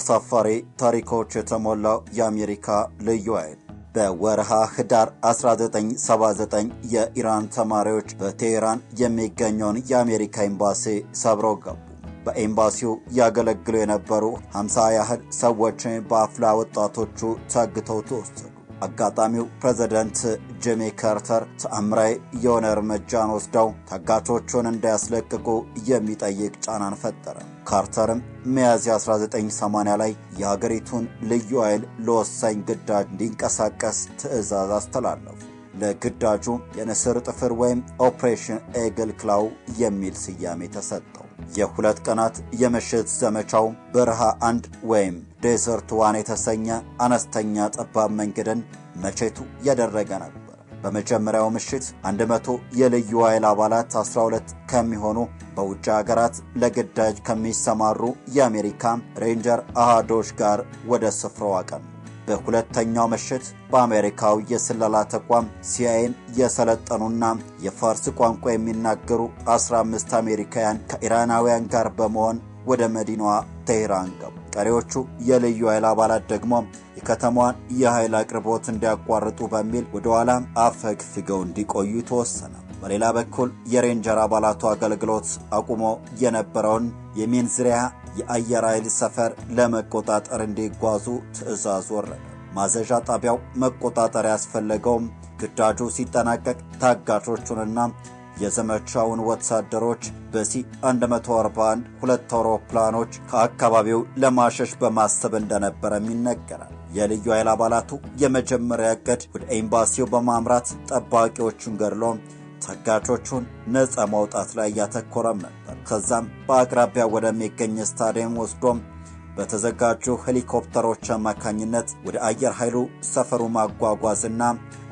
በአሳፋሪ ታሪኮች የተሞላው የአሜሪካ ልዩ ኃይል። በወርሃ ህዳር 1979 የኢራን ተማሪዎች በቴህራን የሚገኘውን የአሜሪካ ኤምባሲ ሰብረው ገቡ። በኤምባሲው ያገለግሉ የነበሩ 50 ያህል ሰዎችን በአፍላ ወጣቶቹ ታግተው ተወሰዱ። አጋጣሚው ፕሬዝዳንት ጂሚ ካርተር ተአምራዊ የሆነ እርምጃን ወስደው ታጋቾቹን እንዲያስለቅቁ የሚጠይቅ ጫናን ፈጠረ። ካርተርም ሚያዝያ 1980 ላይ የሀገሪቱን ልዩ ኃይል ለወሳኝ ግዳጅ እንዲንቀሳቀስ ትዕዛዝ አስተላለፉ። ለግዳጁ የንስር ጥፍር ወይም Operation Eagle Claw የሚል ስያሜ ተሰጠው። የሁለት ቀናት የምሽት ዘመቻው በረሃ አንድ ወይም Desert One የተሰኘ አነስተኛ ጠባብ መንገድን መቼቱ ያደረገ ነበር። በመጀመሪያው ምሽት 100 የልዩ ኃይል አባላት 12 ከሚሆኑ በውጭ ሀገራት ለግዳጅ ከሚሰማሩ የአሜሪካ ሬንጀር አሃዶች ጋር ወደ ስፍራው አቀኑ። በሁለተኛው ምሽት በአሜሪካው የስለላ ተቋም ሲአይኤን የሰለጠኑና የፋርስ ቋንቋ የሚናገሩ 15 አሜሪካውያን ከኢራናውያን ጋር በመሆን ወደ መዲናዋ ቴህራን ገቡ። ቀሪዎቹ የልዩ ኃይል አባላት ደግሞ የከተማዋን የኃይል አቅርቦት እንዲያቋርጡ በሚል ወደ ኋላ አፈግፍገው እንዲቆዩ ተወሰነ። በሌላ በኩል የሬንጀር አባላቱ አገልግሎት አቁሞ የነበረውን የሚንዝሪያ የአየር ኃይል ሰፈር ለመቆጣጠር እንዲጓዙ ትዕዛዝ ወረደ። ማዘዣ ጣቢያው መቆጣጠር ያስፈለገውም ግዳጁ ሲጠናቀቅ ታጋቾቹንና የዘመቻውን ወታደሮች በሲ 141 ሁለት አውሮፕላኖች ከአካባቢው ለማሸሽ በማሰብ እንደነበረም ይነገራል። የልዩ ኃይል አባላቱ የመጀመሪያ ዕቅድ ወደ ኤምባሲው በማምራት ጠባቂዎቹን ገድሎ ታጋቾቹን ነፃ ማውጣት ላይ ያተኮረም ነበር። ከዛም በአቅራቢያ ወደሚገኝ ስታዲየም ወስዶም በተዘጋጁ ሄሊኮፕተሮች አማካኝነት ወደ አየር ኃይሉ ሰፈሩ ማጓጓዝና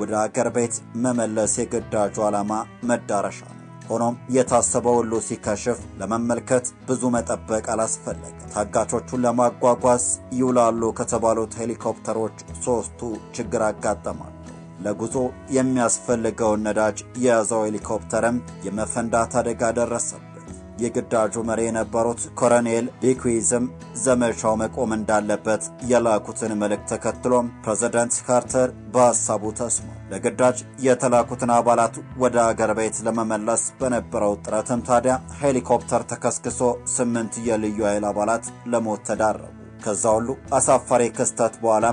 ወደ አገር ቤት መመለስ የግዳጁ ዓላማ መዳረሻ ነው። ሆኖም የታሰበው ሁሉ ሲከሽፍ ለመመልከት ብዙ መጠበቅ አላስፈለገም። ታጋቾቹን ለማጓጓዝ ይውላሉ ከተባሉት ሄሊኮፕተሮች ሶስቱ ችግር አጋጠማቸው። ለጉዞ የሚያስፈልገውን ነዳጅ የያዘው ሄሊኮፕተርም የመፈንዳት አደጋ ደረሰበት። የግዳጁ መሪ የነበሩት ኮሎኔል ቢኩዊዝም ዘመቻው መቆም እንዳለበት የላኩትን መልእክት ተከትሎ ፕሬዝዳንት ካርተር በሐሳቡ ተስማሙ። ለግዳጅ የተላኩትን አባላት ወደ አገር ቤት ለመመለስ በነበረው ጥረትም ታዲያ ሄሊኮፕተር ተከስክሶ 8 የልዩ ኃይል አባላት ለሞት ተዳረጉ። ከዛ ሁሉ አሳፋሪ ክስተት በኋላ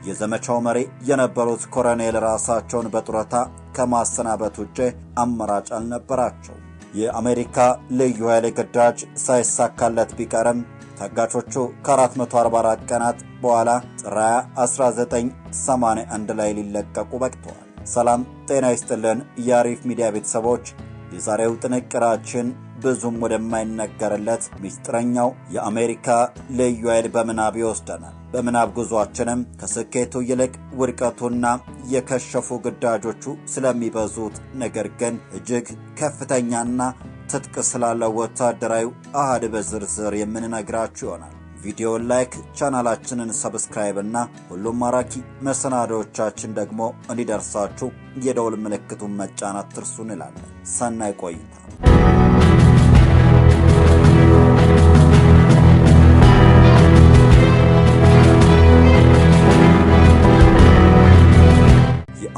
የዘመቻው መሪ የነበሩት ኮሎኔል ራሳቸውን በጡረታ ከማሰናበት ውጪ አማራጭ አልነበራቸው። የአሜሪካ ልዩ ኃይል ግዳጅ ሳይሳካለት ቢቀርም ታጋቾቹ ከ444 ቀናት በኋላ ጥር 1981 ላይ ሊለቀቁ በቅተዋል። ሰላም ጤና ይስጥልን የአሪፍ ሚዲያ ቤተሰቦች፣ የዛሬው ጥንቅራችን ብዙም ወደማይነገርለት ሚስጥረኛው የአሜሪካ ልዩ ኃይል በምናብ ይወስደናል። በምናብ ጉዟችንም ከስኬቱ ይልቅ ውድቀቱና የከሸፉ ግዳጆቹ ስለሚበዙት ነገር ግን እጅግ ከፍተኛና ትጥቅ ስላለው ወታደራዊ አሃድ በዝርዝር የምንነግራችሁ ይሆናል። ቪዲዮውን like፣ ቻናላችንን subscribe እና ሁሉም ማራኪ መሰናዶዎቻችን ደግሞ እንዲደርሳችሁ የደውል ምልክቱን መጫን አትርሱ እንላለን። ሰናይ ቆይታ።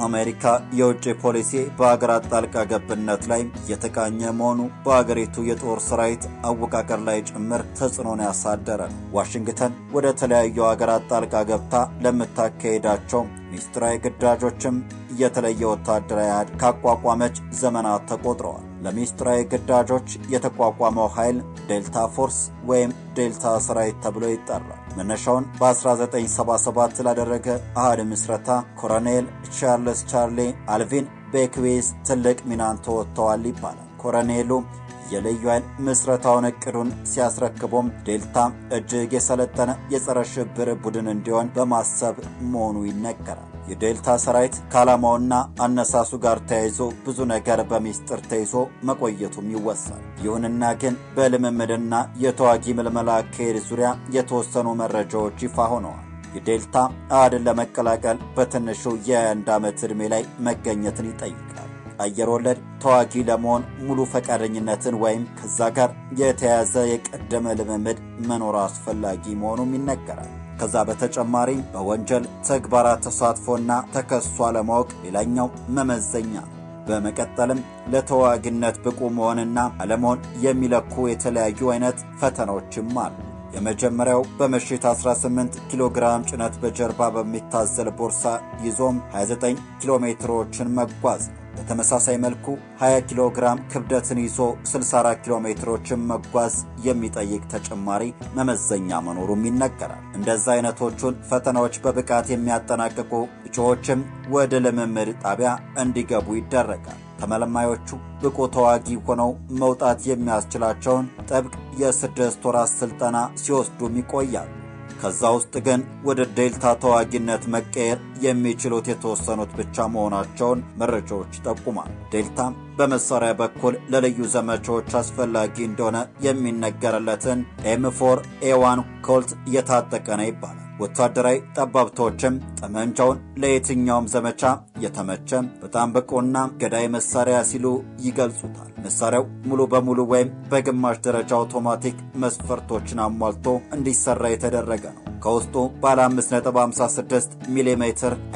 የአሜሪካ የውጭ ፖሊሲ በሀገራት ጣልቃ ገብነት ላይ የተቃኘ መሆኑ በሀገሪቱ የጦር ሰራዊት አወቃቀር ላይ ጭምር ተጽዕኖን ያሳደረ ነው። ዋሽንግተን ወደ ተለያዩ ሀገራት ጣልቃ ገብታ ለምታካሄዳቸው ሚስጥራዊ ግዳጆችም የተለየ ወታደራዊ አሃድ ካቋቋመች ዘመናት ተቆጥረዋል። ለሚስጥራዊ ግዳጆች የተቋቋመው ኃይል Delta Force ወይም ዴልታ ሰራዊት ተብሎ ይጠራል። መነሻውን በ1977 ላደረገ አሃድ ምስረታ ኮሎኔል ቻርልስ ቻርሊ አልቪን ቤክዊዝ ትልቅ ሚናን ተወጥተዋል ይባላል። ኮሎኔሉ የልዩ ኃይል ምስረታውን እቅዱን ሲያስረክቡም ዴልታ እጅግ የሰለጠነ የጸረ ሽብር ቡድን እንዲሆን በማሰብ መሆኑ ይነገራል። የዴልታ ሰራዊት ከዓላማውና አነሳሱ ጋር ተያይዞ ብዙ ነገር በሚስጥር ተይዞ መቆየቱም ይወሳል። ይሁንና ግን በልምምድና የተዋጊ ምልመላ አካሄድ ዙሪያ የተወሰኑ መረጃዎች ይፋ ሆነዋል። የዴልታ አሃድን ለመቀላቀል በትንሹ የ21 ዓመት ዕድሜ ላይ መገኘትን ይጠይቃል። አየር ወለድ ተዋጊ ለመሆን ሙሉ ፈቃደኝነትን ወይም ከዛ ጋር የተያያዘ የቀደመ ልምምድ መኖር አስፈላጊ መሆኑም ይነገራል። ከዛ በተጨማሪም በወንጀል ተግባራት ተሳትፎና ተከሶ አለማወቅ ሌላኛው መመዘኛ ነው። በመቀጠልም ለተዋጊነት ብቁ መሆንና አለመሆን የሚለኩ የተለያዩ አይነት ፈተናዎችም አሉ። የመጀመሪያው በምሽት 18 ኪሎ ግራም ጭነት በጀርባ በሚታዘል ቦርሳ ይዞም 29 ኪሎ ሜትሮችን መጓዝ ነው። በተመሳሳይ መልኩ 20 ኪሎ ግራም ክብደትን ይዞ 64 ኪሎ ሜትሮችን መጓዝ የሚጠይቅ ተጨማሪ መመዘኛ መኖሩም ይነገራል። እንደዛ አይነቶቹን ፈተናዎች በብቃት የሚያጠናቅቁ እጩዎችም ወደ ልምምድ ጣቢያ እንዲገቡ ይደረጋል። ተመልማዮቹ ብቁ ተዋጊ ሆነው መውጣት የሚያስችላቸውን ጥብቅ የ6 ወራት ስልጠና ሲወስዱም ይቆያሉ። ከዛ ውስጥ ግን ወደ ዴልታ ተዋጊነት መቀየር የሚችሉት የተወሰኑት ብቻ መሆናቸውን መረጃዎች ይጠቁማል። ዴልታ በመሳሪያ በኩል ለልዩ ዘመቻዎች አስፈላጊ እንደሆነ የሚነገርለትን M4 A1 ኮልት እየታጠቀ ነው ይባላል። ወታደራዊ ጠበብቶችም ጠመንጃውን ለየትኛውም ዘመቻ የተመቸ በጣም ብቁና ገዳይ መሳሪያ ሲሉ ይገልጹታል። መሳሪያው ሙሉ በሙሉ ወይም በግማሽ ደረጃ አውቶማቲክ መስፈርቶችን አሟልቶ እንዲሰራ የተደረገ ነው። ከውስጡ ባለ 5.56 ሚሜ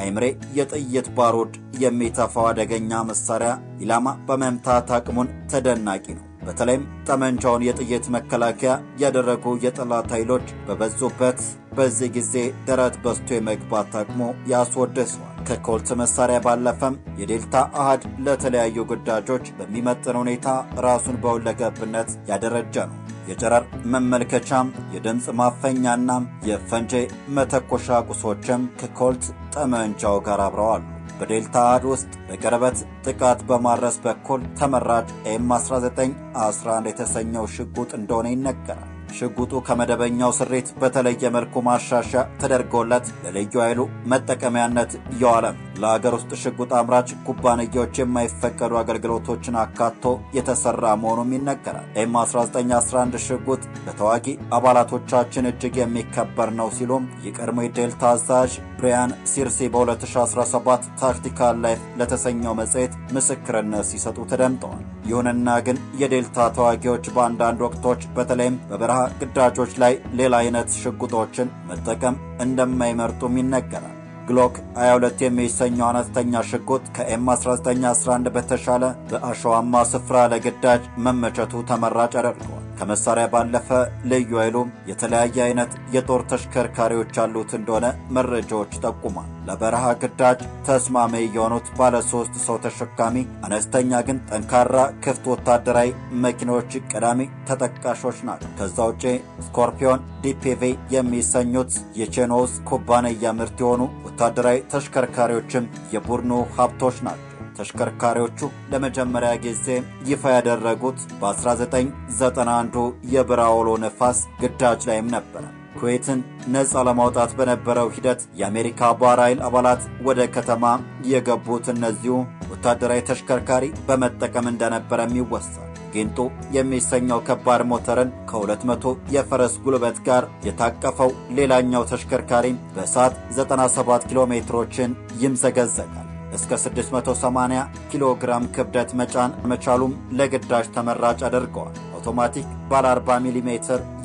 አይምሬ የጥይት ባሩድ የሚተፋው አደገኛ መሳሪያ ኢላማ በመምታት አቅሙን ተደናቂ ነው። በተለይም ጠመንጃውን የጥይት መከላከያ ያደረጉ የጠላት ኃይሎች በበዙበት በዚህ ጊዜ ደረት በስቶ የመግባት አቅሙ ያስወድሰዋል። ከኮልት መሳሪያ ባለፈም የዴልታ አሃድ ለተለያዩ ግዳጆች በሚመጥን ሁኔታ ራሱን በሁለገብነት ያደረጀ ነው። የጨረር መመልከቻም፣ የድምፅ ማፈኛና የፈንጂ መተኮሻ ቁሶችም ከኮልት ጠመንጃው ጋር አብረዋል። በዴልታ አሃድ ውስጥ በቅርበት ጥቃት በማድረስ በኩል ተመራጭ M1911 የተሰኘው ሽጉጥ እንደሆነ ይነገራል። ሽጉጡ ከመደበኛው ስሪት በተለየ መልኩ ማሻሻያ ተደርጎለት ለልዩ ኃይሉ መጠቀሚያነት የዋለ ለሀገር ውስጥ ሽጉጥ አምራች ኩባንያዎች የማይፈቀዱ አገልግሎቶችን አካቶ የተሰራ መሆኑም ይነገራል። M1911 ሽጉጥ በተዋጊ አባላቶቻችን እጅግ የሚከበር ነው ሲሉም የቀድሞ የዴልታ አዛዥ ብሪያን ሲርሲ በ2017 ታክቲካል ላይፍ ለተሰኘው መጽሔት ምስክርነት ሲሰጡ ተደምጠዋል። ይሁንና ግን የዴልታ ተዋጊዎች በአንዳንድ ወቅቶች በተለይም በበረሃ ግዳጆች ላይ ሌላ አይነት ሽጉጦችን መጠቀም እንደማይመርጡም ይነገራል። ግሎክ 22 የሚሰኘው አነስተኛ ሽጉጥ ከM1911 በተሻለ በአሸዋማ ስፍራ ለግዳጅ መመቸቱ ተመራጭ ያደርገዋል። ከመሳሪያ ባለፈ ልዩ ኃይሉ የተለያየ አይነት የጦር ተሽከርካሪዎች ያሉት እንደሆነ መረጃዎች ጠቁሟል። ለበረሃ ግዳጅ ተስማሚ የሆኑት ባለ 3 ሰው ተሸካሚ አነስተኛ ግን ጠንካራ ክፍት ወታደራዊ መኪናዎች ቀዳሚ ተጠቃሾች ናቸው። ከዛ ውጪ ስኮርፒዮን DPV የሚሰኙት የቼኖስ ኩባንያ ምርት የሆኑ ወታደራዊ ተሽከርካሪዎችም የቡድኑ ሀብቶች ናቸው። ተሽከርካሪዎቹ ለመጀመሪያ ጊዜ ይፋ ያደረጉት በ1991 የብራውሎ ነፋስ ግዳጅ ላይም ነበር። ኩዌትን ነፃ ለማውጣት በነበረው ሂደት የአሜሪካ ባህር ኃይል አባላት ወደ ከተማ የገቡት እነዚሁ ወታደራዊ ተሽከርካሪ በመጠቀም እንደነበረም ይወሳል። ጊንጡ የሚሰኘው ከባድ ሞተርን ከ200 የፈረስ ጉልበት ጋር የታቀፈው ሌላኛው ተሽከርካሪ በሰዓት 97 ኪሎ ሜትሮችን ይምዘገዘጋል። እስከ 680 ኪሎ ግራም ክብደት መጫን መቻሉም ለግዳጅ ተመራጭ አድርገዋል። አውቶማቲክ ባለ 40 ሚሜ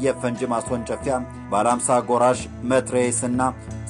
የፈንጂ ማስወንጨፊያ፣ ባለ 50 ጎራሽ መትረየስና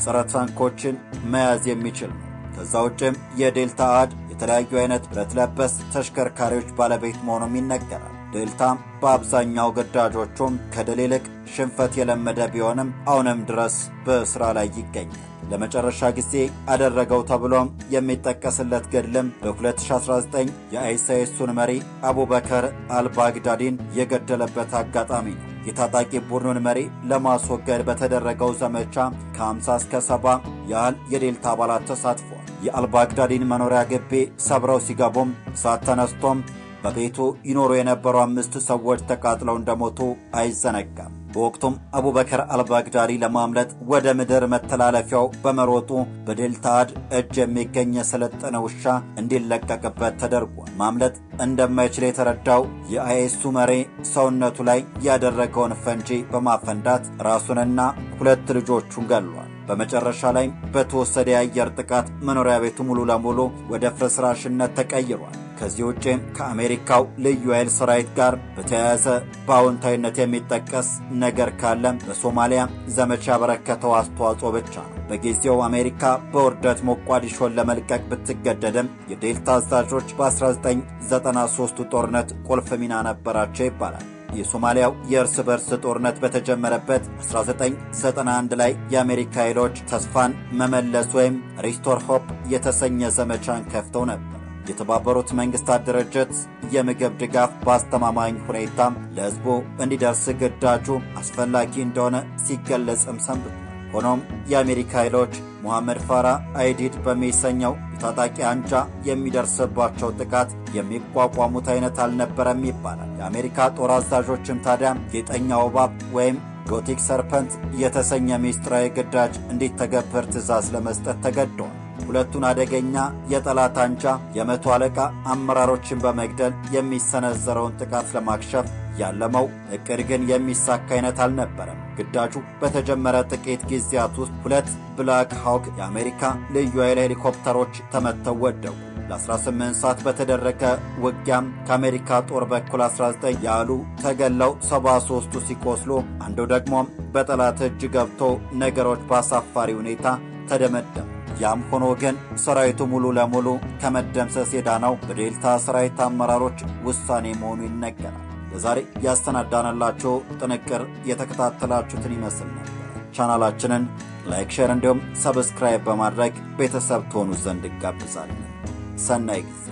ጸረ ታንኮችን መያዝ የሚችል ነው። ከዛ ውጭም የዴልታ አሃድ የተለያዩ አይነት ብረት ለበስ ተሽከርካሪዎች ባለቤት መሆኑም ይነገራል። ዴልታ በአብዛኛው ግዳጆቹም ከድል ይልቅ ሽንፈት የለመደ ቢሆንም አሁንም ድረስ በስራ ላይ ይገኛል። ለመጨረሻ ጊዜ አደረገው ተብሎም የሚጠቀስለት ገድልም በ2019 የአይሲሱን መሪ አቡበከር አልባግዳዲን የገደለበት አጋጣሚ ነው። የታጣቂ ቡድኑን መሪ ለማስወገድ በተደረገው ዘመቻ ከ50 እስከ 70 ያህል የዴልታ አባላት ተሳትፈዋል። የአልባግዳዲን መኖሪያ ግቢ ሰብረው ሲገቡም እሳት ተነስቶም በቤቱ ይኖሩ የነበሩ 5 ሰዎች ተቃጥለው እንደሞቱ አይዘነጋም። በወቅቱም አቡበከር አልባግዳዲ ለማምለጥ ወደ ምድር መተላለፊያው በመሮጡ በዴልታ አሃድ እጅ የሚገኝ የሰለጠነ ውሻ እንዲለቀቅበት ተደርጓል። ማምለጥ እንደማይችል የተረዳው የአይኤሱ መሪ ሰውነቱ ላይ ያደረገውን ፈንጂ በማፈንዳት ራሱንና 2 ልጆቹን ገድሏል። በመጨረሻ ላይ በተወሰደ የአየር ጥቃት መኖሪያ ቤቱ ሙሉ ለሙሉ ወደ ፍርስራሽነት ተቀይሯል። ከዚህ ውጪ ከአሜሪካው ልዩ ኃይል ሰራዊት ጋር በተያያዘ በአዎንታዊነት የሚጠቀስ ነገር ካለ በሶማሊያ ዘመቻ ያበረከተው አስተዋጽኦ ብቻ ነው። በጊዜው አሜሪካ በውርደት ሞቃዲሾን ለመልቀቅ ብትገደድም የዴልታ አዛዦች በ1993ቱ ጦርነት ቁልፍ ሚና ነበራቸው ይባላል። የሶማሊያው የእርስ በርስ ጦርነት በተጀመረበት 1991 ላይ የአሜሪካ ኃይሎች ተስፋን መመለስ ወይም Restore Hope የተሰኘ ዘመቻን ከፍተው ነበር። የተባበሩት መንግስታት ድርጅት የምግብ ድጋፍ በአስተማማኝ ሁኔታ ለሕዝቡ እንዲደርስ ግዳጁ አስፈላጊ እንደሆነ ሲገለጽም ሰንብቷል። ሆኖም የአሜሪካ ኃይሎች ሙሐመድ ፋራ አይዲድ በሚሰኘው የታጣቂ አንጃ የሚደርስባቸው ጥቃት የሚቋቋሙት አይነት አልነበረም ይባላል። የአሜሪካ ጦር አዛዦችም ታዲያ ጌጠኛው እባብ ወይም Exotic Serpent የተሰኘ ሚስጥራዊ ግዳጅ እንዲተገበር ትዕዛዝ ለመስጠት ተገደዋል። ሁለቱን አደገኛ የጠላት አንጃ የመቶ አለቃ አመራሮችን በመግደል የሚሰነዘረውን ጥቃት ለማክሸፍ ያለመው እቅድ ግን የሚሳካ አይነት አልነበረም። ግዳጁ በተጀመረ ጥቂት ጊዜያት ውስጥ ሁለት Black Hawk የአሜሪካ ልዩ ኃይል ሄሊኮፕተሮች ተመተው ወደቁ። ለ18 ሰዓት በተደረገ ውጊያም ከአሜሪካ ጦር በኩል 19 ያህሉ ተገለው 73ቱ ሲቆስሉ፣ አንዱ ደግሞ በጠላት እጅ ገብቶ ነገሮች በአሳፋሪ ሁኔታ ተደመደሙ። ያም ሆኖ ግን ሰራዊቱ ሙሉ ለሙሉ ከመደምሰስ የዳነው በዴልታ ሰራዊት አመራሮች ውሳኔ መሆኑ ይነገራል። ለዛሬ ያሰናዳንላችሁ ጥንቅር የተከታተላችሁትን ይመስል ነበር። ቻናላችንን like፣ share እንዲሁም subscribe በማድረግ ቤተሰብ ትሆኑ ዘንድ እንጋብዛለን። ሰናይ ጊዜ።